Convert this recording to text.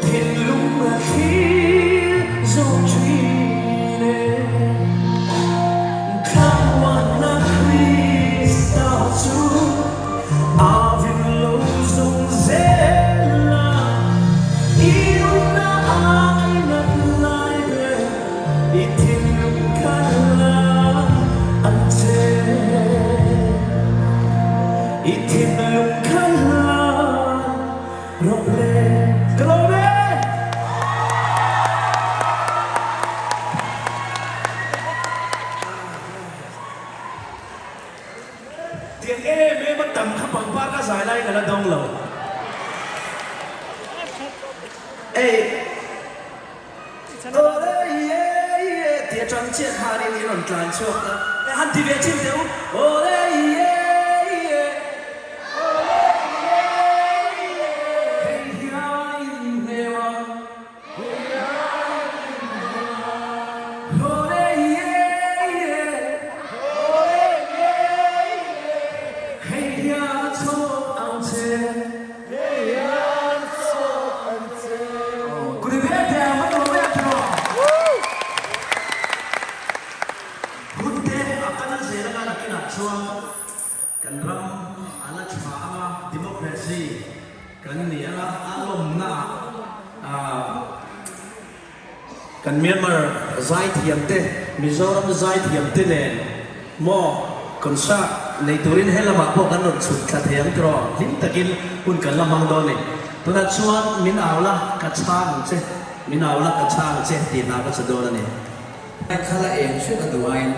Thinlung a thlir zawk thin e. Thlamuanna Krista chu a vin lo zawng zel a, i nunna ai nat lai ber i thinlung kha la an che. I thinlung kha la Rawh le ka lawm e! Tiang em em a tam kha pangpar ka zai lai ka la dawng lo. Ei Awle ye ye ti atang chiah khanin in rawn tlan chhuak a, e han ti ve chin teh u Awle ye ye. Hei hian in hnem a. Hlawle ye ye. Hei hian a chhawk ang che. Kuri ve te a hman lo mai a tiraw. Hun te a kal zel anga nakinah chuan. Kan ram a la tha anga democracy kan ni anga a lawmna ah kan Myanmar zaithiam te Mizoram zaithiam te nen maw concert nei turin he lamah pawh kan rawn chhuk thla thei ang tiraw hlim takin hun kan la hmang dawn a ni. Tunah chuan min au la ka chhang ang che, min au la ka chhang ang che tih hna ka sa dawn a ni. Khala eng hret a duh aiin.